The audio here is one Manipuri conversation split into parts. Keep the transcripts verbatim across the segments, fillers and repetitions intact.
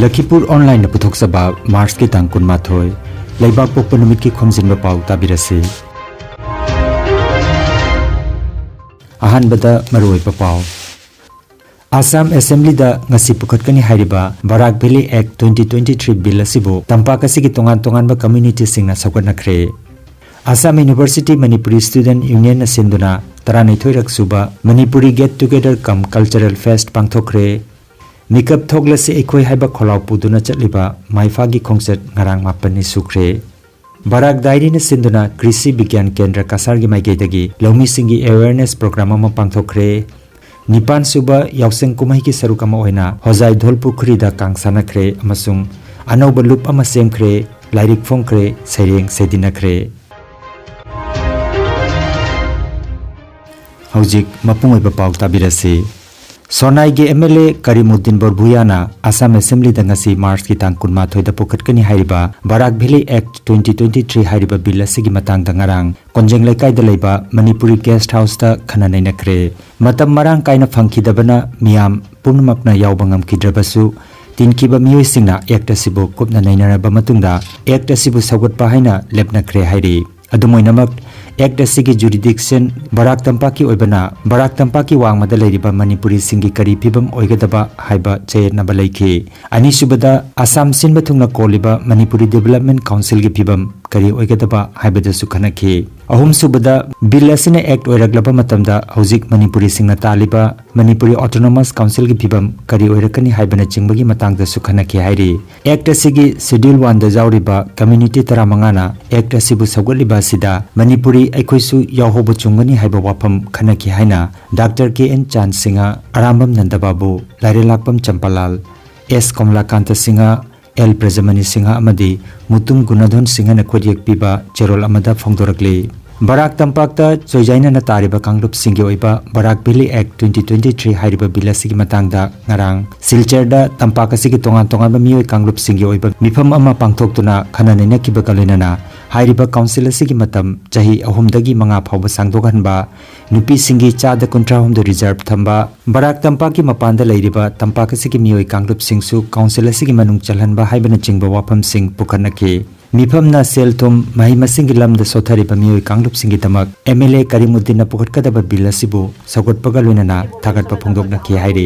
ꯂꯈꯤꯄꯨꯔ ꯑꯣꯟꯂꯥꯏꯟꯅ ꯄꯨꯊꯣꯛꯆꯕ ꯃꯥꯔꯆꯀꯤ ꯇꯥꯡ ꯀꯨꯟꯃꯥꯊꯣꯏ, ꯂꯩꯕꯥꯛ ꯄꯣꯛꯄ ꯅꯨꯃꯤꯠꯀꯤ ꯈꯣꯝꯖꯤꯟꯕ ꯄꯥꯎ ꯇꯥꯕꯤꯔꯁꯤ꯫ ꯑꯍꯥꯟꯕꯗ ꯃꯔꯨꯑꯣꯏꯕ ꯄꯥꯎ꯫ ꯑꯁꯥꯝ ꯑꯦꯁꯦꯝꯕ꯭ꯂꯤꯗ ꯉꯁꯤ ꯄꯨꯈꯠꯀꯅꯤ ꯍꯥꯏꯔꯤꯕ ꯕꯔꯥꯛ ꯚꯦꯂꯤ ꯑꯦꯛ twenty twenty three ꯕꯤꯜ ꯑꯁꯤꯕꯨ ꯇꯝꯄꯥꯛ ꯑꯁꯤꯒꯤ ꯇꯣꯉꯥꯟ ꯇꯣꯉꯥꯟꯕ ꯀꯝꯃ꯭ꯌꯨꯅꯤꯇꯤꯁꯤꯡꯅ ꯁꯧꯒꯠꯅꯈ꯭ꯔꯦ꯫ ꯑꯁꯥꯝ ꯌꯨꯅꯤꯚꯔꯁꯤꯇꯤ ꯃꯅꯤꯄꯨꯔꯤ ꯁ꯭ꯇꯨꯗꯦꯟꯠ ꯌꯨꯅꯤꯌꯟꯅ ꯁꯤꯟꯗꯨꯅ ꯇꯔꯥꯅꯤꯊꯣꯏꯔꯛ ꯁꯨꯕ Manipuri Get Together cum Cultural Fest ꯄꯥꯡꯊꯣꯛꯈ꯭ꯔꯦ꯫ ꯃꯤꯀꯞ ꯊꯣꯛꯂꯁꯤ ꯑꯩꯈꯣꯏ ꯍꯥꯏꯕ ꯈꯣꯜꯂꯥꯎ ꯄꯨꯗꯨꯅ ꯆꯠꯂꯤꯕ ꯃꯥꯏꯐꯥꯒꯤ ꯈꯣꯡꯆꯠ ꯉꯔꯥꯡ ꯃꯥꯄꯟꯅꯤ ꯁꯨꯈ꯭ꯔꯦ꯫ ꯕꯔꯥꯛ ꯗꯥꯏꯔꯤꯅ ꯁꯤꯟꯗꯨꯅ ꯀ꯭ꯔꯤꯁꯤ ꯕꯤꯒ꯭ꯌꯥꯟ ꯀꯦꯟꯗ꯭ꯔ ꯀꯁꯥꯔꯒꯤ ꯃꯥꯏꯀꯩꯗꯒꯤ ꯂꯧꯃꯤꯁꯤꯡꯒꯤ ꯑꯦꯋꯦꯔꯅꯦꯁ ꯄ꯭ꯔꯣꯒ꯭ꯔꯥꯝ ꯑꯃ ꯄꯥꯡꯊꯣꯛꯈ꯭ꯔꯦ꯫ ꯅꯤꯄꯥꯟ ꯁꯨꯕ ꯌꯥꯎꯁꯪ ꯀꯨꯝꯍꯩꯒꯤ ꯁꯔꯨꯛ ꯑꯃ ꯑꯣꯏꯅ ꯍꯣꯖꯥꯏ ꯙꯣꯜ ꯄꯨꯈ꯭ꯔꯤꯗ ꯀꯥꯡ ꯁꯥꯟꯅꯈ꯭ꯔꯦ ꯑꯃꯁꯨꯡ ꯑꯅꯧꯕ ꯂꯨꯞ ꯑꯃ ꯁꯦꯝꯈ꯭ꯔꯦ, ꯂꯥꯏꯔꯤꯛ ꯐꯣꯡꯈ꯭ꯔꯦ, ꯁꯩꯔꯦꯡ ꯁꯩꯗꯤꯟꯅꯈ꯭ꯔꯦ꯫ ꯍꯧꯖꯤꯛ ꯃꯄꯨꯡ ꯑꯣꯏꯕ ꯄꯥꯎ ꯇꯥꯕꯤꯔꯁꯤ꯫ ꯁꯣꯅꯥꯏꯒꯤ MLA ꯀꯔꯤꯃꯨꯗꯤꯟ ꯕꯣꯔꯚꯨꯌꯥꯅ ꯑꯁꯥꯝ ꯑꯦꯁꯦꯝꯕ꯭ꯂꯤꯗ ꯉꯁꯤ ꯃꯥꯔꯆꯀꯤ ꯇꯥꯡ ꯀꯨꯟꯃꯥꯊꯣꯏꯗ ꯄꯨꯈꯠꯀꯅꯤ ꯍꯥꯏꯔꯤꯕ ꯕꯔꯥꯛ ꯚꯦꯂꯤ ꯑꯦꯛ twenty twenty three ꯍꯥꯏꯔꯤꯕ ꯕꯤꯜ ꯑꯁꯤꯒꯤ ꯃꯇꯥꯡꯗ ꯉꯔꯥꯡ ꯀꯣꯟꯖꯦꯡ ꯂꯩꯀꯥꯏꯗ ꯂꯩꯕ ꯃꯅꯤꯄꯨꯔꯤ ꯒꯦꯁꯠ ꯍꯥꯎꯁꯇ ꯈꯟꯅ ꯅꯩꯅꯈ꯭ꯔꯦ꯫ ꯃꯇꯝ ꯃꯔꯥꯡ ꯀꯥꯏꯅ ꯐꯪꯈꯤꯗꯕꯅ ꯃꯤꯌꯥꯝ ꯄꯨꯝꯅꯃꯛꯅ ꯌꯥꯎꯕ ꯉꯝꯈꯤꯗ꯭ꯔꯕꯁꯨ, ꯇꯤꯟꯈꯤꯕ ꯃꯤꯑꯣꯏꯁꯤꯡꯅ ꯑꯦꯛ ꯑꯁꯤꯕꯨ ꯀꯨꯞꯅ ꯅꯩꯅꯔꯕ ꯃꯇꯨꯡꯗ ꯑꯦꯛ ꯑꯁꯤꯕꯨ ꯁꯧꯒꯠꯄ ꯍꯥꯏꯅ ꯂꯦꯞꯅꯈ꯭ꯔꯦ ꯍꯥꯏꯔꯤ꯫ ꯑꯗꯨꯝ ꯑꯣꯏꯅꯃꯛ, ꯑꯦꯛ ꯑꯁꯤꯒꯤ ꯖꯨꯔꯤꯗꯤꯛꯁꯟ ꯕꯔꯥꯛ ꯇꯝꯄꯥꯛꯀꯤ ꯑꯣꯏꯕꯅ ꯕꯔꯥꯛ ꯇꯝꯄꯥꯛꯀꯤ ꯋꯥꯡꯃꯗ ꯂꯩꯔꯤꯕ ꯃꯅꯤꯄꯨꯔꯤꯁꯤꯡꯒꯤ ꯀꯔꯤ ꯐꯤꯕꯝ ꯑꯣꯏꯒꯗꯕ ꯍꯥꯏꯕ ꯆꯌꯦꯠꯅꯕ ꯂꯩꯈꯤ꯫ ꯑꯅꯤꯁꯨꯕꯗ, ꯑꯁꯥꯝ ꯁꯤꯟꯕ ꯊꯨꯡꯅ ꯀꯣꯜꯂꯤꯕ ꯃꯅꯤꯄꯨꯔꯤ ꯗꯤꯕꯦꯂꯞꯃꯦꯟ ꯀꯥꯎꯟꯁꯤꯜꯒꯤ ꯐꯤꯕꯝ ꯀꯔꯤ ꯑꯣꯏꯒꯗꯕ ꯍꯥꯏꯕꯗꯁꯨ ꯈꯟꯅꯈꯤ꯫ ꯑꯍꯨꯝꯁꯨꯕꯗ, ꯕꯤꯜ ꯑꯁꯤꯅ ꯑꯦꯛ ꯑꯣꯏꯔꯛꯂꯕ ꯃꯇꯝꯗ ꯍꯧꯖꯤꯛ ꯃꯅꯤꯄꯨꯔꯤꯁꯤꯡꯅ ꯇꯥꯜꯂꯤꯕ ꯃꯅꯤꯄꯨꯔꯤ ꯑꯣꯇꯣꯅꯣꯃꯁ ꯀꯥꯎꯟꯁꯤꯜꯒꯤ ꯐꯤꯕꯝ ꯀꯔꯤ ꯑꯣꯏꯔꯛꯀꯅꯤ ꯍꯥꯏꯕꯅꯆꯤꯡꯕꯒꯤ ꯃꯇꯥꯡꯗꯁꯨ ꯈꯟꯅꯈꯤ ꯍꯥꯏꯔꯤ꯫ ꯑꯦꯛ ꯑꯁꯤꯒꯤ ꯁꯦꯗ꯭ꯌꯨꯜ ꯋꯥꯟꯗ ꯌꯥꯎꯔꯤꯕ ꯀꯝꯃ꯭ꯌꯨꯅꯤꯇꯤ ꯇꯔꯥꯃꯉꯥꯅ ꯑꯦꯛ ꯑꯁꯤꯕꯨ ꯁꯧꯒꯠꯂꯤꯕ ꯑꯁꯤꯗ ꯃꯅꯤꯄꯨꯔꯤ ꯑꯩꯈꯣꯏꯁꯨ ꯌꯥꯎꯍꯧꯕ ꯆꯨꯝꯒꯅꯤ ꯍꯥꯏꯕ ꯋꯥꯐꯝ ꯈꯟꯅꯈꯤ ꯍꯥꯏꯅ doctor K N Chan Singh, Arambam ꯅꯟꯗꯕꯥꯕꯨ, ꯂꯥꯏꯔꯦꯂꯥꯛꯄꯝ ꯆꯝꯄꯥꯂꯥꯜ, ꯑꯦꯁ ꯀꯃꯂꯥꯀꯥꯟꯇ ꯁꯤꯡꯍ, ꯑꯦꯜ ꯕ꯭ꯔꯖꯃꯅꯤ ꯁꯤꯡꯍ ꯑꯃꯗꯤ ꯃꯨꯇꯨꯝ ꯒꯨꯅꯥꯙꯣꯟ ꯁꯤꯡꯍꯅ ꯈꯨꯠꯌꯦꯛ ꯄꯤꯕ ꯆꯦꯔꯣꯜ ꯑꯃꯗ ꯐꯣꯡꯗꯣꯔꯛꯂꯤ꯫ ꯕꯔꯥꯛ ꯇꯝꯄꯥꯛꯇ ꯆꯣꯏꯖꯥꯏꯅꯅ ꯇꯥꯔꯤꯕ ꯀꯥꯡꯂꯨꯞꯁꯤꯡꯒꯤ ꯑꯣꯏꯕ ꯕꯔꯥꯛ ꯚꯦꯂꯤ ꯑꯦꯛ twenty twenty three ꯍꯥꯏꯔꯤꯕ ꯕꯤꯜ ꯑꯁꯤꯒꯤ ꯃꯇꯥꯡꯗ ꯉꯔꯥꯡ ꯁꯤꯜꯆꯔꯗ ꯇꯝꯄꯥꯛ ꯑꯁꯤꯒꯤ ꯇꯣꯉꯥꯟ ꯇꯣꯉꯥꯟꯕ ꯃꯤꯑꯣꯏ ꯀꯥꯡꯂꯨꯞꯁꯤꯡꯒꯤ ꯑꯣꯏꯕ ꯃꯤꯐꯝ ꯑꯃ ꯄꯥꯡꯊꯣꯛꯇꯨꯅ ꯈꯟꯅ ꯅꯩꯅꯈꯤꯕꯒ ꯂꯣꯏꯅꯅ ꯍꯥꯏꯔꯤꯕ ꯀꯥꯎꯟꯁꯤꯜ ꯑꯁꯤꯒꯤ ꯃꯇꯝ ꯆꯍꯤ ꯑꯍꯨꯝꯗꯒꯤ ꯃꯉꯥ ꯐꯥꯎꯕ ꯁꯥꯡꯗꯣꯛꯍꯟꯕ, ꯅꯨꯄꯤꯁꯤꯡꯒꯤ ꯆꯥꯗ ꯀꯨꯟꯊ꯭ꯔꯥ ꯍꯨꯝꯗꯣꯏ ꯔꯤꯖꯔꯚ ꯊꯝꯕ, ꯕꯔꯥꯛ ꯇꯝꯄꯥꯛꯀꯤ ꯃꯄꯥꯟꯗ ꯂꯩꯔꯤꯕ ꯇꯝꯄꯥꯛ ꯑꯁꯤꯒꯤ ꯃꯤꯑꯣꯏ ꯀꯥꯡꯂꯨꯞꯁꯤꯡꯁꯨ ꯀꯥꯎꯟꯁꯤꯜ ꯑꯁꯤꯒꯤ ꯃꯅꯨꯡ ꯆꯜꯍꯟꯕ ꯍꯥꯏꯕꯅꯆꯤꯡꯕ ꯋꯥꯐꯝꯁꯤꯡ ꯄꯨꯈꯠꯅꯈꯤ꯫ ꯃꯤꯐꯝꯅ ꯁꯦꯜ ꯊꯨꯝ, ꯃꯍꯩ ꯃꯁꯤꯡꯒꯤ ꯂꯝꯗ ꯁꯣꯠꯊꯔꯤꯕ ꯃꯤꯑꯣꯏ ꯀꯥꯡꯂꯨꯞꯁꯤꯡꯒꯤꯗꯃꯛ ꯑꯦꯝ ꯑꯦꯜ ꯑꯦ ꯀꯔꯤꯃꯨꯗꯤꯟꯅ ꯄꯨꯈꯠꯀꯗꯕ ꯕꯤꯜ ꯑꯁꯤꯕꯨ ꯁꯧꯒꯠꯄꯒ ꯂꯣꯏꯅꯅ ꯊꯥꯒꯠꯄ ꯐꯣꯡꯗꯣꯛꯅꯈꯤ ꯍꯥꯏꯔꯤ꯫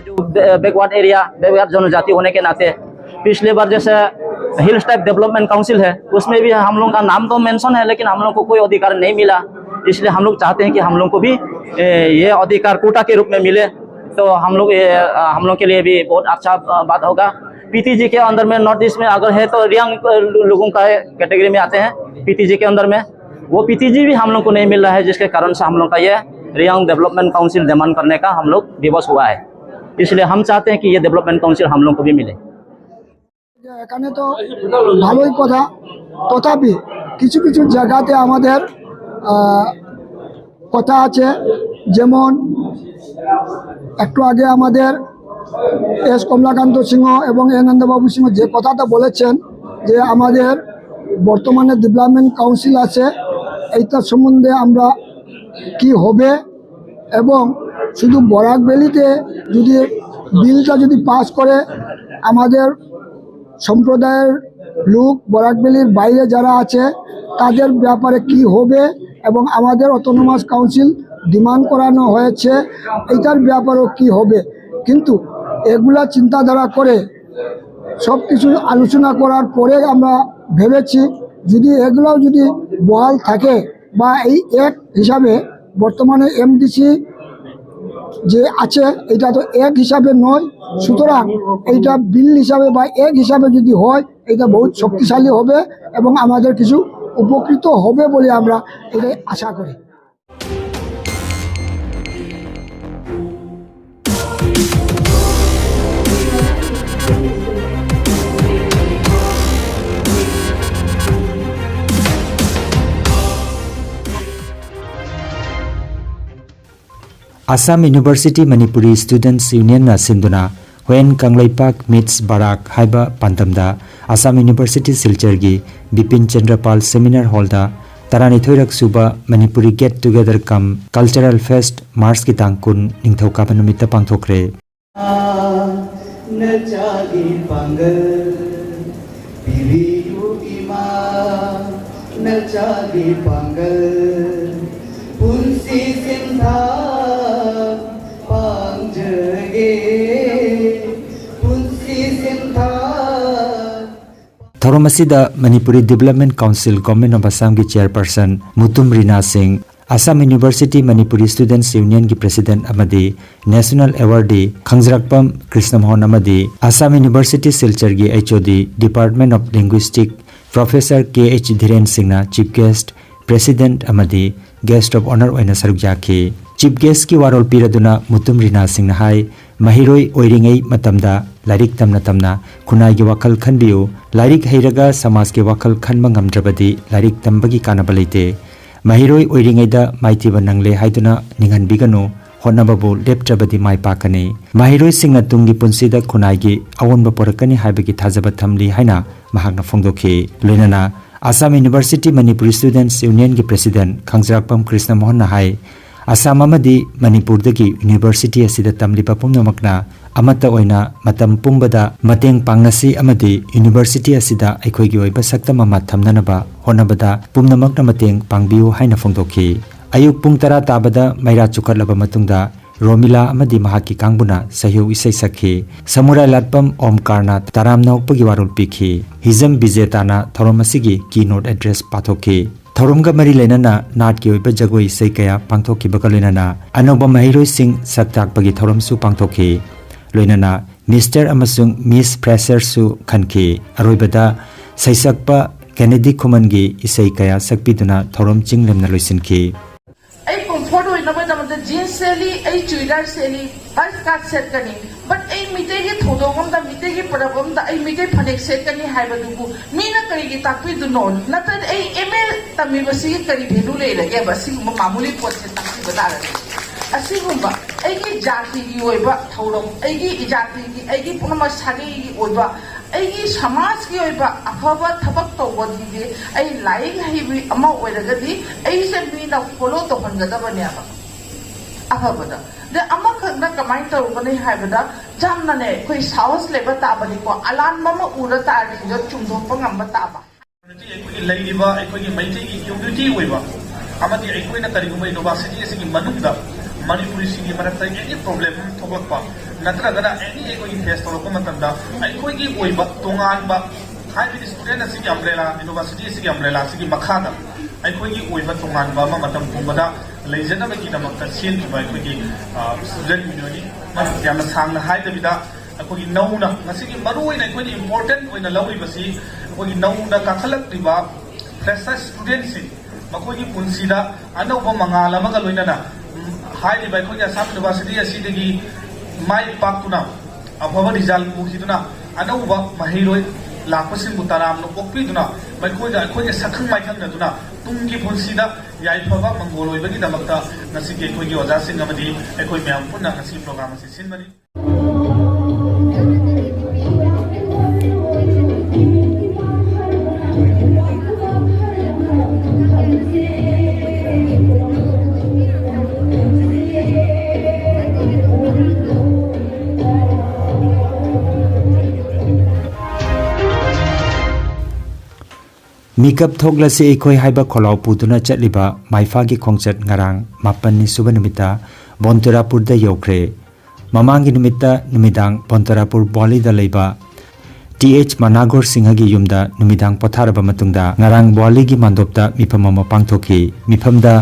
जो बैकवर्ड एरिया, बैकवर्ड जनजाति होने के नाते पिछले बार जैसे हिल्स ट्राइब डेवलपमेंट काउंसिल है, उसमें भी हम लोग का नाम तो मेंशन है, लेकिन हम लोग को कोई अधिकार नहीं मिला। इसलिए हम लोग चाहते हैं कि हम लोग को भी ए, ये अधिकार कोटा के रूप में मिले, तो हम लोग ये, हम लोग के लिए भी बहुत अच्छा बात होगा। पीटीजी के अंदर में, नॉर्थ ईस्ट में अगर है तो रियांग लोगों का कैटेगरी में आते हैं पीटीजी के अंदर में। वो पीटीजी भी हम लोग को नहीं मिल रहा है, जिसके कारण से हम लोग का ये रियांग डेवलपमेंट काउंसिल डिमांड करने का हम लोग दिवस हुआ है। इसलिए हम चाहते हैं कि ये डेवलपमेंट काउंसिल हम लोग को भी मिले। এখানে তো ভালোই কথা, তথাপি কিছু কিছু জায়গাতে আমাদের আহ, কথা আছে, যেমন একটু আগে আমাদের এস কমলাকান্ত সিংহ এবং এ নন্দবাবু সিংহ যে কথাটা বলেছেন যে আমাদের বর্তমানে ডেভেলপমেন্ট কাউন্সিল আছে, এইটা সম্বন্ধে আমরা কি হবে এবং শুধু বরাক ভ্যালিতে যদি বিলটা যদি পাস করে আমাদের সম্প্রদায়ের লোক বরাক ভ্যালির বাইরে যারা আছে তাদের ব্যাপারে কি হবে এবং আমাদের অটোনোমাস কাউন্সিল ডিমান্ড করানো হয়েছে, এটার ব্যাপারেও কি হবে। কিন্তু এগুলা চিন্তাধারা করে সব কিছু আলোচনা করার পরে আমরা ভেবেছি যদি এগুলাও যদি বহাল থাকে বা এই এক হিসাবে বর্তমানে এমডিসি যে আছে এটা তো এক হিসাবে নয়, সুতরাং এইটা বিল হিসাবে বা এক হিসাবে যদি হয় এটা বহুত শক্তিশালী হবে এবং আমাদের কিছু উপকৃত হবে বলে আমরা এটাই আশা করি। Assam University Manipuri Students Unionꯅ ꯁꯤꯟꯗꯨꯅ ꯍꯣꯌꯦꯟ ꯀꯪꯂꯩꯄꯥꯛ meets ꯕꯔꯥꯛ ꯍꯥꯏꯕ ꯄꯥꯟꯗꯝꯗ Assam University ꯁꯤꯜꯆꯔꯒꯤ ꯕꯤꯄꯤꯟ ꯆꯟꯗ꯭ꯔ ꯄꯥꯜ Seminar Hallꯗ ꯇꯔꯥꯅꯤꯊꯣꯏꯔꯛ ꯁꯨꯕ Manipuri Get Together cum Cultural Fest Marchꯀꯤ ꯇꯥꯡ ꯀꯨꯟ ꯅꯤꯡꯊꯧꯀꯥꯕ ꯅꯨꯃꯤꯠꯇ ꯄꯥꯡꯊꯣꯛꯈ꯭ꯔꯦ꯫ ꯅꯆꯥꯒꯤ ꯄꯥꯡꯒꯜ ꯄꯤꯕꯤꯌꯨ ꯏꯃꯥ, ꯅꯆꯥꯒꯤ ꯄꯥꯡꯒꯜ ꯄꯨꯟꯁꯤ ꯁꯤꯟꯊꯥꯡ ꯄꯥꯡꯖꯒꯦ, ꯄꯨꯟꯁꯤ ꯁꯤꯟꯊꯥꯡ꯫ ꯊꯧꯔꯝ ꯑꯁꯤꯗ Manipuri Development Council, Government of Assamꯒꯤ chairperson Mutum ꯔꯤꯅꯥ ꯁꯤꯡ, Assam University Manipuri Students Unionꯒꯤ president ꯑꯃꯗꯤ National Awardee ꯈꯪꯖꯔꯥꯛꯄꯝ ꯀ꯭ꯔꯤꯁꯅꯃꯣꯍꯟ ꯑꯃꯗꯤ Assam University ꯁꯤꯜꯆꯔꯒꯤ H O D Department of Linguistic Professor K H ꯙꯤꯔꯦꯟ ꯁꯤꯡꯅ chief guest, president ꯑꯃꯗꯤ guest of honour ꯑꯣꯏꯅ ꯁꯔꯨꯛ ꯌꯥꯈꯤ꯫ Chief guestꯀꯤ ꯋꯥꯔꯣꯜ ꯄꯤꯔꯗꯨꯅ ꯃꯨꯇꯨꯝ ꯔꯤꯅꯥ ꯁꯤꯡꯅ ꯍꯥꯏ, ꯃꯍꯩꯔꯣꯏ ꯑꯣꯏꯔꯤꯉꯩ ꯃꯇꯝꯗ ꯂꯥꯏꯔꯤꯛ ꯇꯝꯅ ꯇꯝꯅ ꯈꯨꯟꯅꯥꯏꯒꯤ ꯋꯥꯈꯜ ꯈꯟꯕꯤꯌꯨ꯫ ꯂꯥꯏꯔꯤꯛ ꯍꯩꯔꯒ ꯁꯃꯥꯖꯀꯤ ꯋꯥꯈꯜ ꯈꯟꯕ ꯉꯝꯗ꯭ꯔꯕꯗꯤ ꯂꯥꯏꯔꯤꯛ ꯇꯝꯕꯒꯤ ꯀꯥꯟꯅꯕ ꯂꯩꯇꯦ꯫ ꯃꯍꯩꯔꯣꯏ ꯑꯣꯏꯔꯤꯉꯩꯗ ꯃꯥꯏꯊꯤꯕ ꯅꯪꯂꯦ ꯍꯥꯏꯗꯨꯅ ꯅꯤꯡꯍꯟꯕꯤꯒꯅꯨ꯫ ꯍꯣꯠꯅꯕꯕꯨ ꯂꯦꯞꯇ꯭ꯔꯕꯗꯤ ꯃꯥꯏ ꯄꯥꯛꯀꯅꯤ꯫ ꯃꯍꯩꯔꯣꯏꯁꯤꯡꯅ ꯇꯨꯡꯒꯤ ꯄꯨꯟꯁꯤꯗ ꯈꯨꯟꯅꯥꯏꯒꯤ ꯑꯑꯣꯟꯕ ꯄꯨꯔꯛꯀꯅꯤ ꯍꯥꯏꯕꯒꯤ ꯊꯥꯖꯕ ꯊꯝꯂꯤ ꯍꯥꯏꯅ ꯃꯍꯥꯛꯅ ꯐꯣꯡꯗꯣꯛꯈꯤ꯫ ꯂꯣꯏꯅꯅ Assam University Manipuri Students Unionꯒꯤ president ꯈꯪꯖꯔꯥꯛꯄꯝ ꯀ꯭ꯔꯤꯁꯅꯃꯣꯍꯟꯅ ꯍꯥꯏ, ꯑꯁꯥꯝ ꯑꯃꯗꯤ ꯃꯅꯤꯄꯨꯔꯗꯒꯤ university ꯑꯁꯤꯗ ꯇꯝꯂꯤꯕ ꯄꯨꯝꯅꯃꯛꯅ ꯑꯃꯠꯇ ꯑꯣꯏꯅ ꯃꯇꯝ ꯄꯨꯝꯕꯗ ꯃꯇꯦꯡ ꯄꯥꯡꯅꯁꯤ ꯑꯃꯗꯤ university ꯑꯁꯤꯗ ꯑꯩꯈꯣꯏꯒꯤ ꯑꯣꯏꯕ ꯁꯛꯇꯝ ꯑꯃ ꯊꯝꯅꯅꯕ ꯍꯣꯠꯅꯕꯗ ꯄꯨꯝꯅꯃꯛꯅ ꯃꯇꯦꯡ ꯄꯥꯡꯕꯤꯌꯨ ꯍꯥꯏꯅ ꯐꯣꯡꯗꯣꯛꯈꯤ꯫ ꯑꯌꯨꯛ ꯄꯨꯡ ꯇꯔꯥ ꯇꯥꯕꯗ ꯃꯩꯔꯥ ꯆꯨꯈꯠꯂꯕ ꯃꯇꯨꯡꯗ ꯔꯣꯃꯤꯂꯥ ꯑꯃꯗꯤ ꯃꯍꯥꯛꯀꯤ ꯀꯥꯡꯕꯨꯅ ꯁꯩꯍꯧ ꯏꯁꯩ ꯁꯛꯈꯤ꯫ ꯁꯃꯨꯔꯥꯏ ꯂꯥꯠꯄꯝ ꯑꯣꯝꯀꯥꯔꯅ ꯇꯔꯥꯝꯅ ꯑꯣꯛꯄꯒꯤ ꯋꯥꯔꯣꯜ ꯄꯤꯈꯤ꯫ ꯍꯤꯖꯝ ꯕꯤꯖꯦꯇꯥꯅ ꯊꯧꯔꯝ ꯑꯁꯤꯒꯤ keynote address ꯄꯥꯊꯣꯛꯈꯤ꯫ ꯊꯧꯔꯝꯒ ꯃꯔꯤ ꯂꯩꯅꯅ ꯅꯥꯠꯀꯤ ꯑꯣꯏꯕ ꯖꯒꯣꯏ ꯏꯁꯩ ꯀꯌꯥ ꯄꯥꯡꯊꯣꯛꯈꯤꯕꯒ ꯂꯣꯏꯅꯅ ꯑꯅꯧꯕ ꯃꯍꯩꯔꯣꯏꯁꯤꯡ ꯁꯛ ꯇꯥꯛꯄꯒꯤ ꯊꯧꯔꯝꯁꯨ ꯄꯥꯡꯊꯣꯛꯈꯤ꯫ ꯂꯣꯏꯅꯅ Mister ꯑꯃꯁꯨꯡ Miss Fresherꯁꯨ ꯈꯟꯈꯤ꯫ ꯑꯔꯣꯏꯕꯗ ꯁꯩꯁꯛꯄ ꯀꯦꯅꯦꯗꯤ ꯈꯨꯃꯟꯒꯤ ꯏꯁꯩ ꯀꯌꯥ ꯁꯛꯄꯤꯗꯨꯅ ꯊꯧꯔꯝ ꯆꯤꯡ ꯂꯦꯝꯅ ꯂꯣꯏꯁꯤꯟꯈꯤ꯫ ꯑꯩ comfort ꯑꯣꯏꯅꯕꯒꯤꯗꯃꯛꯇ jeans ꯁꯦꯠꯂꯤ, ꯑꯩ ꯆꯨꯔꯤꯗꯥꯔ ꯁꯦꯠꯂꯤ, bus cut ꯁꯦꯠꯀꯅꯤ꯫ But ꯑꯩ ꯃꯤꯇꯩꯒꯤ ꯊꯧꯗꯣꯛ ꯑꯃꯗ, ꯃꯤꯇꯩꯒꯤ ꯄꯔꯕ ꯑꯃꯗ ꯑꯩ ꯃꯤꯇꯩ ꯐꯅꯦꯛ ꯁꯦꯠꯀꯅꯤ ꯍꯥꯏꯕꯗꯨꯕꯨ ꯃꯤꯅ ꯀꯔꯤꯒꯤ ꯇꯥꯛꯄꯤꯗꯨꯅꯣ? ꯅꯠꯇ꯭ꯔꯗꯤ ꯑꯩ M A ꯇꯝꯃꯤꯕꯁꯤꯒꯤ ꯀꯔꯤ value ꯂꯩꯔꯒꯦꯕ? ꯁꯤꯒꯨꯝꯕ ꯃꯥꯃꯨꯂꯤ ꯄꯣꯠꯁꯦ ꯇꯥꯛꯄꯤꯕ ꯇꯥꯔꯗꯤ꯫ ꯑꯁꯤꯒꯨꯝꯕ ꯑꯩꯒꯤ ꯖꯥꯇꯤꯒꯤ ꯑꯣꯏꯕ ꯊꯧꯔꯝ, ꯑꯩꯒꯤ ꯖꯥꯇꯤꯒꯤ, ꯑꯩꯒꯤ ꯄꯨꯝꯅꯃꯛ ꯁꯥꯒꯩꯒꯤ ꯑꯣꯏꯕ, ꯑꯩꯒꯤ ꯁꯃꯥꯖꯀꯤ ꯑꯣꯏꯕ ꯑꯐꯕ ꯊꯕꯛ ꯇꯧꯕꯒꯤꯗꯤ ꯑꯩ ꯂꯥꯏꯔꯤꯛ ꯍꯩꯕꯤ ꯑꯃ ꯑꯣꯏꯔꯒꯗꯤ ꯑꯩꯁꯦ ꯃꯤꯅ ꯐꯣꯂꯣ ꯇꯧꯍꯟꯒꯗꯕꯅꯦꯕ ꯑꯐꯕꯗ꯫ ꯑꯗ ꯑꯃꯈꯛꯅ ꯀꯃꯥꯏꯅ ꯇꯧꯒꯅꯤ ꯍꯥꯏꯕꯗ, ꯌꯥꯝꯅꯅꯦ ꯑꯩꯈꯣꯏ ꯁꯥꯍꯁ ꯂꯩꯕ ꯇꯥꯕꯅꯤꯀꯣ, ꯑꯂꯥꯟꯕ ꯑꯃ ꯎꯔ ꯇꯥꯔꯗꯤ ꯆꯨꯝꯊꯣꯛꯄ ꯉꯝꯕ ꯇꯥꯕ꯫ ꯑꯩꯈꯣꯏꯒꯤ ꯂꯩꯔꯤꯕ ꯑꯩꯈꯣꯏꯒꯤ ꯃꯩꯇꯩꯒꯤ ꯌꯨꯅꯤꯇꯤ ꯑꯣꯏꯕ ꯑꯃꯗꯤ ꯑꯩꯈꯣꯏꯅ ꯀꯔꯤꯒꯨꯝꯕ ꯌꯨꯅꯤꯚꯔꯁꯤꯇꯤ ꯑꯁꯤꯒꯤ ꯃꯅꯨꯡꯗ ꯃꯅꯤꯄꯨꯔꯤꯁꯤꯡꯒꯤ ꯃꯔꯛꯇ ꯑꯦꯅꯤ ꯄ꯭ꯔꯣꯕ꯭ꯂꯦꯝ ꯊꯣꯛꯂꯛꯄ ꯅꯠꯇ꯭ꯔꯒꯅ ꯑꯦꯅꯤ ꯑꯩꯈꯣꯏꯒꯤ ꯐꯦꯁ ꯇꯧꯔꯛꯄ ꯃꯇꯝꯗ ꯑꯩꯈꯣꯏꯒꯤ ꯑꯣꯏꯕ ꯇꯣꯉꯥꯟꯕ, ꯍꯥꯏꯕꯗꯤ ꯁ꯭ꯇꯨꯗꯦꯟ ꯑꯁꯤꯒꯤ ꯑꯝꯕ꯭ꯔꯦꯂꯥ, ꯌꯨꯅꯤꯚꯔꯁꯤꯇꯤ ꯑꯁꯤꯒꯤ ꯑꯝꯕ꯭ꯔꯦꯂꯥ ꯑꯁꯤꯒꯤ ꯃꯈꯥꯗ ꯑꯩꯈꯣꯏꯒꯤ ꯑꯣꯏꯕ ꯇꯣꯉꯥꯟꯕ ꯑꯃ ꯃꯇꯝ ꯄꯨꯝꯕꯗ ꯂꯩꯖꯅꯕꯒꯤꯗꯃꯛꯇ ꯁꯦꯝꯈꯤꯕ ꯑꯩꯈꯣꯏꯒꯤ ꯁ꯭ꯇꯨꯗꯦꯟ ꯌꯨꯅꯤꯌꯟꯅꯤ꯫ ꯌꯥꯝꯅ ꯁꯥꯡꯅ ꯍꯥꯏꯗꯕꯤꯗ, ꯑꯩꯈꯣꯏꯒꯤ ꯅꯧꯅ ꯉꯁꯤꯒꯤ ꯃꯔꯨꯑꯣꯏꯅ ꯑꯩꯈꯣꯏꯅ ꯏꯝꯄꯣꯔꯇꯦꯟ ꯑꯣꯏꯅ ꯂꯧꯔꯤꯕꯁꯤ ꯑꯩꯈꯣꯏꯒꯤ ꯅꯧꯅ ꯀꯥꯈꯠꯂꯛꯂꯤꯕ ꯐ꯭ꯔꯦꯁꯔ ꯁ꯭ꯇꯨꯗꯦꯟꯁꯤꯡ, ꯃꯈꯣꯏꯒꯤ ꯄꯨꯟꯁꯤꯗ ꯑꯅꯧꯕ ꯃꯉꯥꯜ ꯑꯃꯒ ꯂꯣꯏꯅꯅ, ꯎꯝ, ꯍꯥꯏꯔꯤꯕ ꯑꯩꯈꯣꯏꯒꯤ ꯑꯁꯥꯝ ꯌꯨꯅꯤꯚꯔꯁꯤꯇꯤ ꯑꯁꯤꯗꯒꯤ ꯃꯥꯏ ꯄꯥꯛꯇꯨꯅ ꯑꯐꯕ ꯔꯤꯖꯜ ꯄꯨꯈꯤꯗꯨꯅ ꯑꯅꯧꯕ ꯃꯍꯩꯔꯣꯏ ꯂꯥꯛꯄꯁꯤꯡꯕꯨ ꯇꯔꯥꯝꯅ ꯑꯣꯛꯄꯤꯗꯨꯅ ꯃꯈꯣꯏꯗ ꯑꯩꯈꯣꯏꯒꯤ ꯁꯛꯈꯪ ꯃꯥꯏꯈꯪꯅꯗꯨꯅ ꯇꯨꯡꯒꯤ ꯄꯨꯟꯁꯤꯗ ꯌꯥꯏꯐꯕ ꯃꯪꯒꯣꯜ ꯑꯣꯏꯕꯒꯤꯗꯃꯛꯇ ꯉꯁꯤꯒꯤ ꯑꯩꯈꯣꯏꯒꯤ ꯑꯣꯖꯥꯁꯤꯡ ꯑꯃꯗꯤ ꯑꯩꯈꯣꯏ ꯃꯌꯥꯝ ꯄꯨꯟꯅ ꯉꯁꯤꯒꯤ ꯄ꯭ꯔꯣꯒ꯭ꯔꯥꯝ ꯑꯁꯤ ꯁꯤꯟꯕꯅꯤ꯫ ꯃꯤꯀꯞ ꯊꯣꯛꯂꯁꯤ ꯑꯩꯈꯣꯏ ꯍꯥꯏꯕ ꯈꯣꯜꯂꯥꯎ ꯄꯨꯗꯨꯅ ꯆꯠꯂꯤꯕ ꯃꯥꯏꯐꯥꯒꯤ ꯈꯣꯡꯆꯠ ꯉꯔꯥꯡ ꯃꯥꯄꯟꯅꯤ ꯁꯨꯕ ꯅꯨꯃꯤꯠꯇ ꯕꯣꯟꯇꯨꯔꯥꯄꯨꯔꯗ ꯌꯧꯈ꯭ꯔꯦ꯫ ꯃꯃꯥꯡꯒꯤ ꯅꯨꯃꯤꯠꯇ ꯅꯨꯃꯤꯗꯥꯡ ꯕꯣꯟꯇꯨꯔꯥꯄꯨꯔ ꯕ꯭ꯋꯥꯂꯤꯗ ꯂꯩꯕ ꯇꯤ ꯑꯩꯆ ꯃꯅꯥꯒꯣꯔ ꯁꯤꯡꯍꯒꯤ ꯌꯨꯝꯗ ꯅꯨꯃꯤꯗꯥꯡ ꯄꯣꯊꯥꯔꯕ ꯃꯇꯨꯡꯗ ꯉꯔꯥꯡ ꯕ꯭ꯋꯥꯂꯤꯒꯤ ꯃꯥꯟꯗꯣꯞꯇ ꯃꯤꯐꯝ ꯑꯃ ꯄꯥꯡꯊꯣꯛꯈꯤ꯫ ꯃꯤꯐꯝꯗ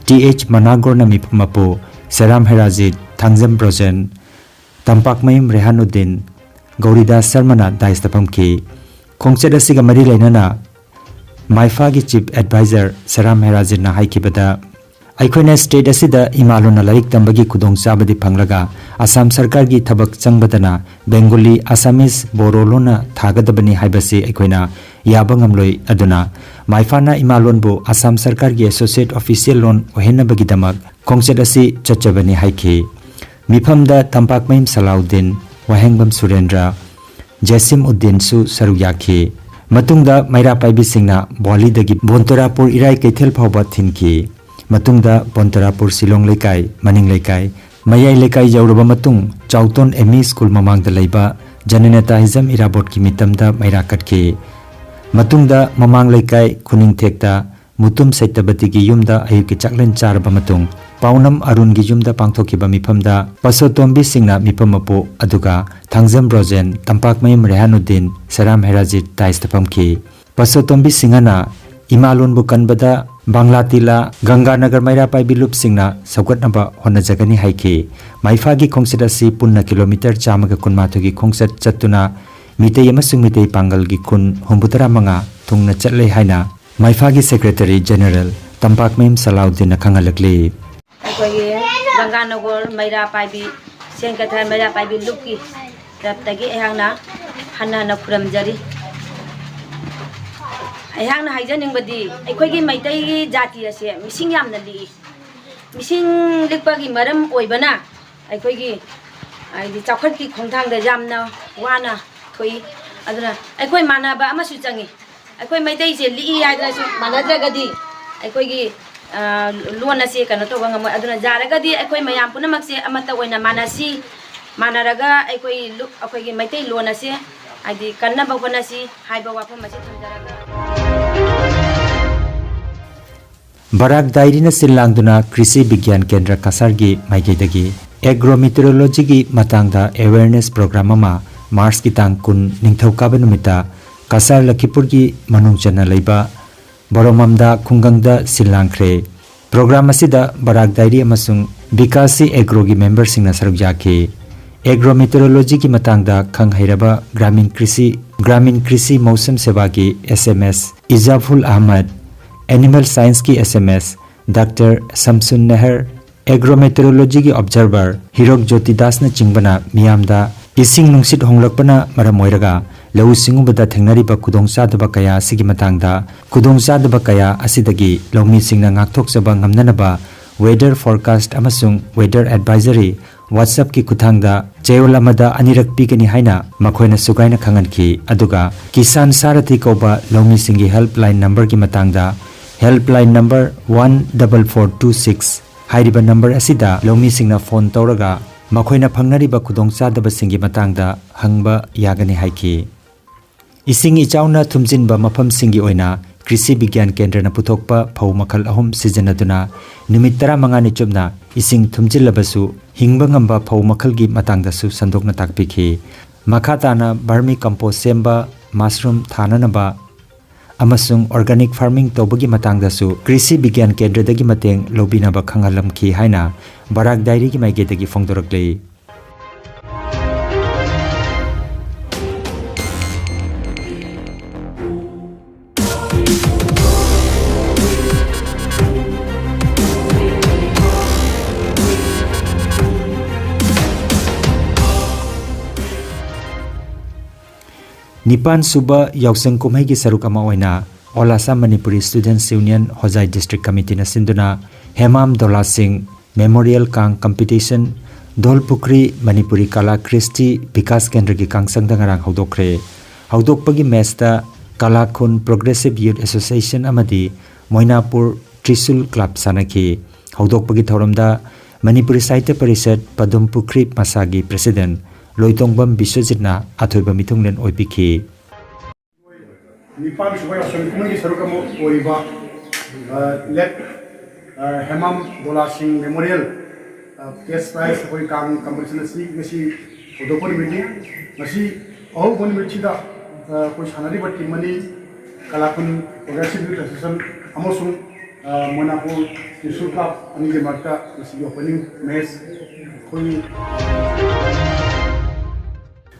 ꯇꯤ ꯑꯩꯆ ꯃꯅꯥꯒꯣꯔꯅ ꯃꯤꯐꯝ ꯃꯄꯨ ꯁꯦꯔꯥꯝ ꯍꯦꯔꯥꯖꯤꯠ, ꯊꯥꯡꯖꯝ ꯕ꯭ꯔꯣꯖꯦꯟ, ꯇꯝꯄꯥꯛꯃꯌꯨꯝ ꯔꯦꯍꯥꯟꯎꯗꯤꯟ, ꯒꯧꯔꯤꯗꯥꯁ ꯁꯔꯃꯅ ꯗꯥꯏꯁꯇ ꯐꯝꯈꯤ꯫ ꯈꯣꯡꯆꯠ ꯑꯁꯤꯒ ꯃꯔꯤ ꯂꯩꯅꯅ ꯃꯥꯏꯐꯥꯒꯤ ꯆꯤꯐ ꯑꯦꯗꯚꯥꯏꯖꯔ ꯁꯦꯔꯥꯝ ꯍꯦꯔꯥꯖꯤꯠꯅ ꯍꯥꯏꯈꯤꯕꯗ, ꯑꯩꯈꯣꯏꯅ ꯁ꯭ꯇꯦꯠ ꯑꯁꯤꯗ ꯏꯃꯥ ꯂꯣꯟꯅ ꯂꯥꯏꯔꯤꯛ ꯇꯝꯕꯒꯤ ꯈꯨꯗꯣꯡꯆꯥꯕꯗꯤ ꯐꯪꯂꯒ ꯑꯁꯥꯝ ꯁꯔꯀꯥꯔꯒꯤ ꯊꯕꯛ ꯆꯪꯕꯗꯅ ꯕꯦꯡꯒꯣꯂꯤ, ꯑꯁꯥꯃꯤꯁ, ꯕꯣꯔꯣ ꯂꯣꯟꯅ ꯊꯥꯒꯗꯕꯅꯤ ꯍꯥꯏꯕꯁꯤ ꯑꯩꯈꯣꯏꯅ ꯌꯥꯕ ꯉꯝꯂꯣꯏ꯫ ꯑꯗꯨꯅ ꯃꯥꯏꯐꯥꯅ ꯏꯃꯥꯂꯣꯟꯕꯨ ꯑꯁꯥꯝ ꯁꯔꯀꯥꯔꯒꯤ associate official ꯂꯣꯟ ꯑꯣꯏꯍꯟꯅꯕꯒꯤꯗꯃꯛ ꯈꯣꯡꯆꯠ ꯑꯁꯤ ꯆꯠꯆꯕꯅꯤ ꯍꯥꯏꯈꯤ꯫ ꯃꯤꯐꯝꯗ ꯇꯝꯄꯥꯛꯃꯌꯨꯝ ꯁꯂꯥꯎꯗꯤꯟ, ꯋꯥꯍꯦꯡꯕꯝ ꯁꯨꯔꯦꯟꯗ꯭ꯔ, ꯖꯦꯁꯤꯝ ꯎꯗꯤꯟꯁꯨ ꯁꯔꯨꯛ ꯌꯥꯈꯤ꯫ ꯃꯇꯨꯡꯗ ꯃꯩꯔꯥ ꯄꯥꯏꯕꯤꯁꯤꯡꯅ ꯕ꯭ꯋꯥꯂꯤꯗꯒꯤ ꯕꯣꯟꯇꯣꯔꯥꯄꯨꯔ ꯏꯔꯥꯏ ꯀꯩꯊꯦꯜ ꯐꯥꯎꯕ ꯊꯤꯟꯈꯤ꯫ ꯃꯇꯨꯡꯗ ꯕꯣꯟꯇꯣꯔꯥꯄꯨꯔ ꯁꯤꯂꯣꯡ ꯂꯩꯀꯥꯏ, ꯃꯅꯤꯡ ꯂꯩꯀꯥꯏ, ꯃꯌꯥꯏ ꯂꯩꯀꯥꯏ ꯌꯧꯔꯕ ꯃꯇꯨꯡ ꯆꯥꯎꯇꯣꯟ ꯑꯦꯝ ꯏ ꯁ꯭ꯀꯨꯜ ꯃꯃꯥꯡꯗ ꯂꯩꯕ ꯖꯅꯅꯦꯇꯥꯏꯖꯝ ꯏꯔꯥꯕꯣꯠꯀꯤ ꯃꯤꯇꯝꯗ ꯃꯩꯔꯥ ꯀꯠꯈꯤ꯫ ꯃꯇꯨꯡꯗ ꯃꯃꯥꯡ ꯂꯩꯀꯥꯏ ꯈꯨꯅꯤꯡꯊꯦꯛꯇ ꯃꯨꯇꯨꯝ ꯁꯩꯇꯕꯇꯤꯒꯤ ꯌꯨꯝꯗ ꯑꯌꯨꯛꯀꯤ ꯆꯥꯛꯂꯦꯟ ꯆꯥꯔꯕ ꯃꯇꯨꯡ ꯄꯥꯎꯅꯝ ꯑꯔꯨꯟꯒꯤ ꯌꯨꯝꯗ ꯄꯥꯡꯊꯣꯛꯈꯤꯕ ꯃꯤꯐꯝꯗ ꯄꯁꯣꯇꯣꯝꯕꯤꯁꯤꯡꯅ ꯃꯤꯐꯝ ꯃꯄꯨ ꯑꯗꯨꯒ ꯊꯥꯡꯖꯝ ꯔꯣꯖꯦꯟ, ꯇꯝꯄꯥꯛꯃꯌꯨꯝ ꯔꯦꯍꯥꯅꯨꯗꯤꯟ, ꯁꯦꯔꯥꯝ ꯍꯦꯔꯥꯖꯤꯠ ꯇꯥꯏꯁꯇ ꯐꯝꯈꯤ꯫ ꯄꯁꯣꯇꯣꯝꯕꯤ ꯁꯤꯡꯍꯅ ꯏꯃꯥꯂꯣꯟꯕꯨ ꯀꯟꯕꯗ ꯕꯪꯂꯥꯇꯤꯂꯥ, ꯒꯪꯒꯥꯅꯒꯔ ꯃꯩꯔꯥ ꯄꯥꯏꯕꯤ ꯂꯨꯞꯁꯤꯡꯅ ꯁꯧꯒꯠꯅꯕ ꯍꯣꯠꯅꯖꯒꯅꯤ ꯍꯥꯏꯈꯤ꯫ ꯃꯩꯐꯥꯒꯤ ꯈꯣꯡꯆꯠ ꯑꯁꯤ ꯄꯨꯟꯅ ꯀꯤꯂꯣꯃꯤꯇꯔ ꯆꯥꯝꯃꯒ ꯀꯨꯟꯃꯥꯊꯣꯏꯒꯤ ꯈꯣꯡꯆꯠ ꯆꯠꯇꯨꯅ ꯃꯤꯇꯩ ꯑꯃꯁꯨꯡ ꯃꯤꯇꯩ ꯄꯥꯡꯒꯜꯒꯤ ꯈꯨꯟ ꯍꯨꯝꯐꯨꯇꯔꯥ ꯃꯉꯥ ꯊꯨꯡꯅ ꯆꯠꯂꯦ ꯍꯥꯏꯅ ꯃꯩꯐꯥꯒꯤ Secretary General ꯇꯝꯄꯥꯛꯃꯌꯨꯝ ꯁꯂꯥꯎꯗꯤꯟꯅ ꯈꯪꯍꯜꯂꯛꯂꯤ꯫ ꯑꯩꯈꯣꯏꯒꯤ ꯒꯪꯒꯥꯅꯒꯔ ꯃꯩꯔꯥ ꯄꯥꯏꯕꯤ, ꯁꯦꯟ ꯀꯩꯊꯦꯜ ꯃꯩꯔꯥ ꯄꯥꯏꯕꯤ ꯂꯨꯞꯀꯤ ꯇꯔꯞꯇꯒꯤ ꯑꯩꯍꯥꯛꯅ ꯍꯟꯅ ꯍꯟꯅ ꯈꯨꯔꯨꯝꯖꯔꯤ꯫ ꯑꯩꯍꯥꯛꯅ ꯍꯥꯏꯖꯅꯤꯡꯕꯗꯤ ꯑꯩꯈꯣꯏꯒꯤ ꯃꯩꯇꯩꯒꯤ ꯖꯥꯇꯤ ꯑꯁꯦ ꯃꯤꯁꯤꯡ ꯌꯥꯝꯅ ꯂꯤꯛꯏ꯫ ꯃꯤꯁꯤꯡ ꯂꯤꯛꯄꯒꯤ ꯃꯔꯝ ꯑꯣꯏꯕꯅ ꯑꯩꯈꯣꯏꯒꯤ ꯍꯥꯏꯗꯤ ꯆꯥꯎꯈꯠꯀꯤ ꯈꯣꯡꯊꯥꯡꯗ ꯌꯥꯝꯅ ꯋꯥꯅ ꯊꯣꯛꯏ꯫ ꯑꯗꯨꯅ ꯑꯩꯈꯣꯏ ꯃꯥꯟꯅꯕ ꯑꯃꯁꯨ ꯆꯪꯉꯤ꯫ ꯑꯩꯈꯣꯏ ꯃꯩꯇꯩꯁꯦ ꯂꯤꯛꯏ ꯍꯥꯏꯗꯅꯁꯨ ꯃꯥꯟꯅꯗ꯭ꯔꯒꯗꯤ ꯑꯩꯈꯣꯏꯒꯤ, ꯑ, ꯂꯣꯟ ꯑꯁꯦ ꯀꯩꯅꯣ ꯇꯧꯕ ꯉꯝꯃꯣꯏ꯫ ꯑꯗꯨꯅ ꯌꯥꯔꯒꯗꯤ ꯑꯩꯈꯣꯏ ꯃꯌꯥꯝ ꯄꯨꯝꯅꯃꯛꯁꯦ ꯑꯃꯠꯇ ꯑꯣꯏꯅ ꯃꯥꯟꯅꯁꯤ, ꯃꯥꯟꯅꯔꯒ ꯑꯩꯈꯣꯏ ꯂꯨꯞ-, ꯑꯩꯈꯣꯏꯒꯤ ꯃꯩꯇꯩ ꯂꯣꯟ ꯑꯁꯦ ꯍꯥꯏꯗꯤ ꯀꯟꯅꯕ ꯍꯣꯠꯅꯁꯤ ꯍꯥꯏꯕ ꯋꯥꯐꯝ ꯑꯁꯤ ꯊꯝꯖꯔꯒ꯫ ꯕꯔꯥꯛ ꯗꯥꯏꯔꯤꯅ ꯁꯤꯜ ꯂꯥꯡꯗꯨꯅ ꯀ꯭ꯔꯤꯁꯤ ꯕꯤꯒ꯭ꯌꯥꯟ ꯀꯦꯟꯗ꯭ꯔ ꯀꯁꯥꯔꯒꯤ ꯃꯥꯏꯀꯩꯗꯒꯤ ꯑꯦꯒ꯭ꯔꯣ ꯃꯤꯇꯤꯑꯣꯔꯣꯂꯣꯖꯤꯒꯤ ꯃꯇꯥꯡꯗ awareness program ꯑꯃ ꯃꯥꯔꯆꯀꯤ ꯇꯥꯡ ꯀꯨꯟ ꯅꯤꯡꯊꯧꯀꯥꯕ ꯅꯨꯃꯤꯠꯇ ꯀꯁꯥꯔ ꯂꯈꯤꯄꯨꯔꯒꯤ ꯃꯅꯨꯡ ꯆꯟꯅ ꯂꯩꯕ ꯕꯣꯔꯣꯃꯝꯗ ꯈꯨꯡꯒꯪꯗ ꯁꯤꯜ ꯂꯥꯡꯈ꯭ꯔꯦ꯫ ꯄ꯭ꯔꯣꯒ꯭ꯔꯥꯝ ꯑꯁꯤꯗ ꯕꯔꯥꯛ ꯗꯥꯏꯔꯤ ꯑꯃꯁꯨꯡ ꯕꯤꯀꯥꯁꯤ ꯑꯦꯒ꯭ꯔꯣꯒꯤ ꯃꯦꯝꯕꯔꯁꯤꯡꯅ ꯁꯔꯨꯛ ꯌꯥꯈꯤ꯫ ꯑꯦꯒ꯭ꯔꯣ ꯃꯤꯇꯤꯑꯣꯔꯣꯂꯣꯖꯤꯒꯤ ꯃꯇꯥꯡꯗ ꯈꯪ ꯍꯩꯔꯕ ꯒ꯭ꯔꯥꯃꯤꯟ ꯀ꯭ꯔꯤꯁꯤ, ꯒ꯭ꯔꯥꯃꯤꯟ ꯀ꯭ꯔꯤꯁꯤ ꯃꯧꯁꯝ ꯁꯦꯕꯥꯒꯤ S M S Izaful Ahmad, animal ꯁꯥꯏꯟꯁꯀꯤ S M S doctor Samsun Nehar, agro ꯃꯦꯇꯤꯑꯣꯔꯣꯂꯣꯖꯤꯒꯤ ꯑꯣꯕꯖꯥꯔꯚꯔ ꯍꯤꯔꯣꯛ ꯖꯣꯇꯤ ꯗꯥꯁꯅꯆꯤꯡꯕꯅ ꯃꯤꯌꯥꯝꯗ ꯏꯁꯤꯡ ꯅꯨꯡꯁꯤꯠ ꯍꯣꯡꯂꯛꯄꯅ ꯃꯔꯝ ꯑꯣꯏꯔꯒ ꯂꯧꯎ ꯁꯤꯡꯎꯕꯗ ꯊꯦꯡꯅꯔꯤꯕ ꯈꯨꯗꯣꯡꯆꯥꯗꯕ ꯀꯌꯥ ꯑꯁꯤꯒꯤ ꯃꯇꯥꯡꯗ, ꯈꯨꯗꯣꯡꯆꯥꯗꯕ ꯀꯌꯥ ꯑꯁꯤꯗꯒꯤ ꯂꯧꯃꯤꯁꯤꯡꯅ ꯉꯥꯛꯊꯣꯛꯆꯕ ꯉꯝꯅꯅꯕ weather forecast ꯑꯃꯁꯨꯡ weather advisory WhatsAppꯀꯤ ꯈꯨꯠꯊꯥꯡꯗ ꯆꯌꯣꯜ ꯑꯃꯗ ꯑꯅꯤꯔꯛ ꯄꯤꯒꯅꯤ ꯍꯥꯏꯅ ꯃꯈꯣꯏꯅ ꯁꯨꯒꯥꯏꯅ ꯈꯪꯍꯟꯈꯤ꯫ ꯑꯗꯨꯒ ꯀꯤꯁꯥꯟ ꯁꯥꯔꯊꯤ ꯀꯧꯕ ꯂꯧꯃꯤꯁꯤꯡꯒꯤ helpline numberꯒꯤ ꯃꯇꯥꯡꯗ, helpline number one double four two six ꯍꯥꯏꯔꯤꯕ number ꯑꯁꯤꯗ ꯂꯧꯃꯤꯁꯤꯡꯅ phone ꯇꯧꯔꯒ ꯃꯈꯣꯏꯅ ꯐꯪꯅꯔꯤꯕ ꯈꯨꯗꯣꯡꯆꯥꯗꯕꯁꯤꯡꯒꯤ ꯃꯇꯥꯡꯗ ꯍꯪꯕ ꯌꯥꯒꯅꯤ ꯍꯥꯏꯈꯤ꯫ ꯏꯁꯤꯡ ꯏꯆꯥꯎꯅ ꯊꯨꯝꯖꯤꯟꯕ ꯃꯐꯝꯁꯤꯡꯒꯤ ꯑꯣꯏꯅ ꯀ꯭ꯔꯤꯁꯤ ꯕꯤꯒ꯭ꯌꯥꯟ ꯀꯦꯟꯗ꯭ꯔꯅ ꯄꯨꯊꯣꯛꯄ ꯐꯧ ꯃꯈꯜ ꯑꯍꯨꯝ ꯁꯤꯖꯤꯟꯅꯗꯨꯅ ꯅꯨꯃꯤꯠ ꯇꯔꯥꯃꯉꯥꯅꯤ ꯆꯨꯞꯅ ꯏꯁꯤꯡ ꯊꯨꯝꯖꯤꯜꯂꯕꯁꯨ ꯍꯤꯡꯕ ꯉꯝꯕ ꯐꯧ ꯃꯈꯜꯒꯤ ꯃꯇꯥꯡꯗꯁꯨ ꯁꯟꯗꯣꯛꯅ ꯇꯥꯛꯄꯤꯈꯤ꯫ ꯃꯈꯥ ꯇꯥꯅ vermi compost ꯁꯦꯝꯕ, mushroom ꯊꯥꯅꯅꯕ ꯑꯃꯁꯨꯡ organic farming ꯇꯧꯕꯒꯤ ꯃꯇꯥꯡꯗꯁꯨ ꯀ꯭ꯔꯤꯁꯤ ꯕꯤꯒ꯭ꯌꯥꯟ ꯀꯦꯟꯗ꯭ꯔꯗꯒꯤ ꯃꯇꯦꯡ ꯂꯧꯕꯤꯅꯕ ꯈꯪꯍꯜꯂꯝꯈꯤ ꯍꯥꯏꯅ ꯕꯔꯥꯛ ꯗꯥꯏꯔꯤꯒꯤ ꯃꯥꯏꯀꯩꯗꯒꯤ ꯐꯣꯡꯗꯣꯔꯛꯂꯤ꯫ ꯅꯤꯄꯥꯟ ꯁꯨꯕ ꯌꯥꯎꯁꯪ ꯀꯨꯝꯍꯩꯒꯤ ꯁꯔꯨꯛ ꯑꯃ ꯑꯣꯏꯅ All Assam Manipuri Students Union ꯍꯣꯖꯥꯏ District Committeeꯅ ꯁꯤꯟꯗꯨꯅ ꯍꯦꯃꯥꯝ ꯗꯣꯂꯥ ꯁꯤꯡ Memorial ꯀꯥꯡ Competition ꯙꯣꯜꯄꯨꯈ꯭ꯔꯤ ꯃꯅꯤꯄꯨꯔꯤ ꯀꯂꯥ ꯀ꯭ꯔꯤꯁꯇꯤ ꯕꯤꯀꯥꯁ ꯀꯦꯟꯗ꯭ꯔꯒꯤ ꯀꯥꯡꯁꯪꯗ ꯉꯔꯥꯡ ꯍꯧꯗꯣꯛꯈ꯭ꯔꯦ꯫ ꯍꯧꯗꯣꯛꯄꯒꯤ matchꯇ ꯀꯂꯥꯈꯨꯟ Progressive Youth Association ꯑꯃꯗꯤ ꯃꯣꯏꯅꯥꯄꯨꯔ ꯇ꯭ꯔꯤꯁꯨꯜ Club ꯁꯥꯟꯅꯈꯤ꯫ ꯍꯧꯗꯣꯛꯄꯒꯤ ꯊꯧꯔꯝꯗ ꯃꯅꯤꯄꯨꯔꯤ ꯁꯥꯍꯤꯇ꯭ꯌ ꯄꯔꯤꯁꯠ ꯄꯗꯨꯝ ꯄꯨꯈ꯭ꯔꯤ ꯃꯁꯥꯒꯤ President ꯂꯣꯏꯇꯣꯡꯕꯝ ꯕꯤꯁ꯭ꯋꯖꯤꯠꯅ ꯑꯊꯣꯏꯕ ꯃꯤꯊꯨꯡꯂꯦꯟ ꯑꯣꯏꯕꯤꯈꯤ꯫ ꯅꯤꯄꯥꯟ ꯁꯨꯕ ꯌꯥꯎꯁꯪ ꯀꯨꯝꯍꯩꯒꯤ ꯁꯔꯨꯛ ꯑꯃ ꯑꯣꯏꯔꯤꯕ, ꯑ, late, ꯑ, ꯍꯦꯃꯥꯝ ꯗꯣꯂꯥ ꯁꯤꯡ Memorial, ꯑ, cash prize ꯑꯩꯈꯣꯏ ꯀꯥꯡ competition ꯑꯁꯤ ꯉꯁꯤ ꯍꯧꯗꯣꯛꯄ ꯅꯨꯃꯤꯠꯅꯤ꯫ ꯉꯁꯤ ꯑꯍꯧꯕ ꯅꯨꯃꯤꯠꯁꯤꯗ, ꯑ, ꯑꯩꯈꯣꯏ ꯁꯥꯟꯅꯔꯤꯕ team ꯑꯅꯤ, ꯀꯂꯥꯈꯨꯟ Progressive Youth Association ꯑꯃꯁꯨꯡ, ꯑ, ꯃꯣꯏꯅꯥꯄꯨꯔ ꯇ꯭ꯔꯤꯁꯨꯜ Club ꯑꯅꯤꯒꯤ ꯃꯔꯛꯇ ꯉꯁꯤꯒꯤ opening match ꯑꯩꯈꯣꯏꯒꯤ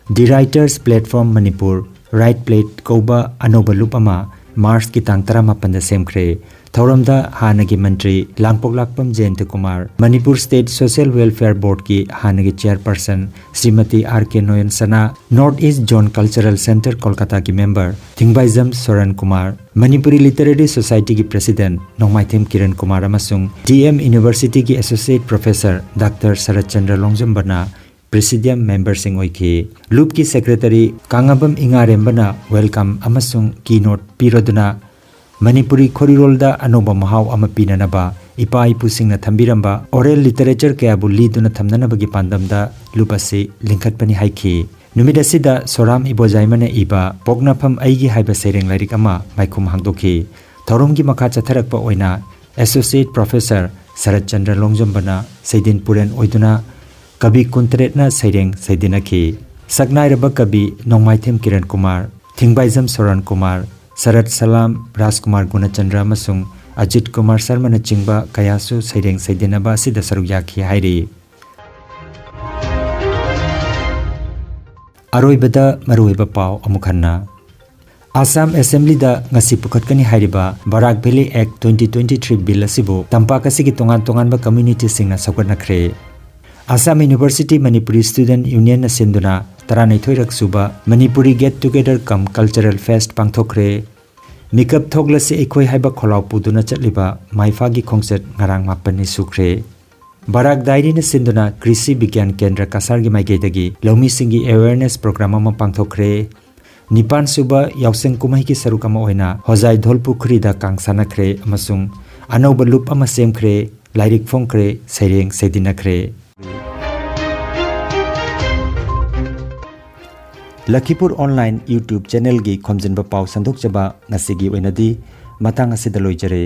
The Writers Platform Manipur, Write Plate ꯀꯧꯕ ꯑꯅꯧꯕ loop ꯑꯃ ꯃꯥꯔꯆꯀꯤ ꯇꯥꯡ ꯇꯔꯥꯃꯥꯄꯟꯗ ꯁꯦꯝꯈ꯭ꯔꯦ꯫ ꯊꯧꯔꯝꯗ ꯍꯥꯟꯅꯒꯤ ꯃꯟꯇ꯭ꯔꯤ Langpoklakpam Jayanta Kumar, Manipur state social welfare ꯕꯣꯔꯗꯀꯤ ꯍꯥꯟꯅꯒꯤ chairperson Shrimati R K Noyon Sana, north east zone cultural centre ꯀꯣꯜꯀꯥꯇꯥꯒꯤ ꯃꯦꯝꯕꯔ ꯊꯤꯡꯕꯥꯏꯖꯝ ꯁꯣꯔꯟ ꯀꯨꯃꯥꯔ, ꯃꯅꯤꯄꯨꯔꯤ ꯂꯤꯇꯔꯦꯔꯤ ꯁꯣꯁꯥꯏꯇꯤꯒꯤ ꯄ꯭ꯔꯦꯁꯤꯗꯦꯟꯠ ꯅꯣꯡꯃꯥꯏꯊꯦꯝ ꯀꯤꯔꯟ ꯀꯨꯃꯥꯔ ꯑꯃꯁꯨꯡ ꯗꯤ ꯑꯦꯝ ꯌꯨꯅꯤꯚꯔꯁꯤꯇꯤꯒꯤ associate professor doctor Sarat Chandra ꯂꯣꯡꯖꯝꯕꯅ ꯄ꯭ꯔꯤꯁꯤꯗꯤꯌꯝ ꯃꯦꯝꯕꯔꯁꯤꯡ ꯑꯣꯏꯈꯤ꯫ ꯂꯨꯞꯀꯤ ꯁꯦꯀ꯭ꯔꯦꯇꯔꯤ ꯀꯥꯡꯉꯕꯝ ꯏꯉꯥꯔꯦꯝꯕꯅ ꯋꯦꯜꯀꯝ ꯑꯃꯁꯨꯡ ꯀꯤꯅꯣꯠ ꯄꯤꯔꯗꯨꯅ ꯃꯅꯤꯄꯨꯔꯤ ꯈꯣꯔꯤꯔꯣꯜꯗ ꯑꯅꯧꯕ ꯃꯍꯥꯎ ꯑꯃ ꯄꯤꯅꯅꯕ ꯏꯄꯥ ꯏꯄꯨꯁꯤꯡꯅ ꯊꯝꯕꯤꯔꯝꯕ ꯑꯣꯔꯦꯜ ꯂꯤꯇꯔꯦꯆꯔ ꯀꯌꯥꯕꯨ ꯂꯤꯗꯨꯅ ꯊꯝꯅꯅꯕꯒꯤ ꯄꯥꯟꯗꯝꯗ ꯂꯨꯞ ꯑꯁꯤ ꯂꯤꯡꯈꯠꯄꯅꯤ ꯍꯥꯏꯈꯤ꯫ ꯅꯨꯃꯤꯠ ꯑꯁꯤꯗ ꯁꯣꯔꯥꯝ ꯏꯕꯣꯖꯥꯏꯃꯅ ꯏꯕ ꯄꯣꯛꯅꯐꯝ ꯑꯩꯒꯤ ꯍꯥꯏꯕ ꯁꯩꯔꯦꯡ ꯂꯥꯏꯔꯤꯛ ꯑꯃ ꯃꯥꯏꯈꯨꯝ ꯍꯥꯡꯗꯣꯛꯈꯤ꯫ ꯊꯧꯔꯝꯒꯤ ꯃꯈꯥ ꯆꯠꯊꯔꯛꯄ ꯑꯣꯏꯅ ꯑꯦꯁꯣꯁꯤꯌꯦꯠ ꯄ꯭ꯔꯣꯐꯦꯁꯔ ꯁꯔꯠ ꯆꯟꯗ꯭ꯔ ꯂꯣꯡꯖꯝꯕꯅ ꯁꯩꯗꯤꯟ ꯄꯨꯔꯦꯟ ꯑꯣꯏꯗꯨꯅ ꯀꯕꯤ ꯀꯨꯟꯇꯔꯦꯠꯅ ꯁꯩꯔꯦꯡ ꯁꯩꯗꯤꯟꯅꯈꯤ꯫ ꯁꯛꯅꯥꯏꯔꯕ ꯀꯕꯤ ꯅꯣꯡꯃꯥꯏꯊꯦꯝ ꯀꯤꯔꯟ ꯀꯨꯃꯥꯔ, ꯊꯤꯡꯕꯥꯏꯖꯝ ꯁꯣꯔꯟ ꯀꯨꯃꯥꯔ, ꯁꯔꯠ ꯁꯂꯥꯝ, ꯔꯥꯖꯀꯨꯃꯥꯔ ꯒꯨꯅꯆꯟꯗ꯭ꯔ ꯑꯃꯁꯨꯡ ꯑꯖꯤꯠ ꯀꯨꯃꯥꯔ ꯁꯔꯃꯅꯆꯤꯡꯕ ꯀꯌꯥꯁꯨ ꯁꯩꯔꯦꯡ ꯁꯩꯗꯤꯟꯅꯕ ꯑꯁꯤꯗ ꯁꯔꯨꯛ ꯌꯥꯈꯤ ꯍꯥꯏꯔꯤ꯫ ꯑꯔꯣꯏꯕꯗ ꯃꯔꯨꯑꯣꯏꯕ ꯄꯥꯎ ꯑꯃꯨꯛ ꯍꯟꯅ꯫ ꯑꯁꯥꯝ ꯑꯦꯁꯦꯝꯕ꯭ꯂꯤꯗ ꯉꯁꯤ ꯄꯨꯈꯠꯀꯅꯤ ꯍꯥꯏꯔꯤꯕ ꯕꯔꯥꯛ ꯚꯦꯂꯤ ꯑꯦꯛ ꯇ꯭ꯋꯦꯟꯇꯤ ꯇ꯭ꯋꯦꯟꯇꯤ ꯊ꯭ꯔꯤ ꯕꯤꯜ ꯑꯁꯤꯕꯨ ꯇꯝꯄꯥꯛ ꯑꯁꯤꯒꯤ ꯇꯣꯉꯥꯟ ꯇꯣꯉꯥꯟꯕ ꯀꯝꯃ꯭ꯌꯨꯅꯤꯇꯤꯁꯤꯡꯅ ꯁꯧꯒꯠꯅꯈ꯭ꯔꯦ꯫ ꯑꯁꯥꯝ ꯌꯨꯅꯤꯚꯔꯁꯤꯇꯤ ꯃꯅꯤꯄꯨꯔꯤ ꯁ꯭ꯇꯨꯗꯦꯟꯠ ꯌꯨꯅꯤꯌꯟꯅ ꯁꯤꯟꯗꯨꯅ ꯇꯔꯥꯅꯤꯊꯣꯏꯔꯛ ꯁꯨꯕ ꯃꯅꯤꯄꯨꯔꯤ ꯒꯦꯠ ꯇꯨꯒꯦꯗꯔ ꯀꯝ ꯀꯜꯆꯔꯦꯜ ꯐꯦꯁ꯭ꯠ ꯄꯥꯡꯊꯣꯛꯈ꯭ꯔꯦ꯫ ꯃꯤꯀꯞ ꯊꯣꯛꯂꯁꯤ ꯑꯩꯈꯣꯏ ꯍꯥꯏꯕ ꯈꯣꯜꯂꯥꯎ ꯄꯨꯗꯨꯅ ꯆꯠꯂꯤꯕ ꯃꯥꯏꯐꯥꯒꯤ ꯈꯣꯡꯆꯠ ꯉꯔꯥꯡ ꯃꯥꯄꯟꯅꯤ ꯁꯨꯈ꯭ꯔꯦ꯫ ꯕꯔꯥꯛ ꯗꯥꯏꯔꯤꯅ ꯁꯤꯟꯗꯨꯅ ꯀ꯭ꯔꯤꯁꯤ ꯕꯤꯒ꯭ꯌꯥꯟ ꯀꯦꯟꯗ꯭ꯔ ꯀꯁꯥꯔꯒꯤ ꯃꯥꯏꯀꯩꯗꯒꯤ ꯂꯧꯃꯤꯁꯤꯡꯒꯤ ꯑꯦꯋꯦꯔꯅꯦꯁ ꯄ꯭ꯔꯣꯒ꯭ꯔꯥꯝ ꯑꯃ ꯄꯥꯡꯊꯣꯛꯈ꯭ꯔꯦ꯫ ꯅꯤꯄꯥꯟ ꯁꯨꯕ ꯌꯥꯎꯁꯪ ꯀꯨꯝꯍꯩꯒꯤ ꯁꯔꯨꯛ ꯑꯃ ꯑꯣꯏꯅ ꯍꯣꯖꯥꯏ ꯙꯣꯜ ꯄꯨꯈ꯭ꯔꯤꯗ ꯀꯥꯡ ꯁꯥꯟꯅꯈ꯭ꯔꯦ ꯑꯃꯁꯨꯡ ꯑꯅꯧꯕ ꯂꯨꯞ ꯑꯃ ꯁꯦꯝꯈ꯭ꯔꯦ, ꯂꯥꯏꯔꯤꯛ ꯐꯣꯡꯈ꯭ꯔꯦ, ꯁꯩꯔꯦꯡ ꯁꯩꯗꯤꯟꯅꯈ꯭ꯔꯦ꯫ ꯂꯈꯤꯄꯨꯔ ꯑꯣꯟꯂꯥꯏꯟ YouTube ꯆꯦꯅꯦꯜꯒꯤ ꯈꯣꯝꯖꯤꯟꯕ ꯄꯥꯎ ꯁꯟꯗꯣꯛꯆꯕ ꯉꯁꯤꯒꯤ ꯑꯣꯏꯅꯗꯤ ꯃꯇꯥꯡ ꯑꯁꯤꯗ ꯂꯣꯏꯖꯔꯦ꯫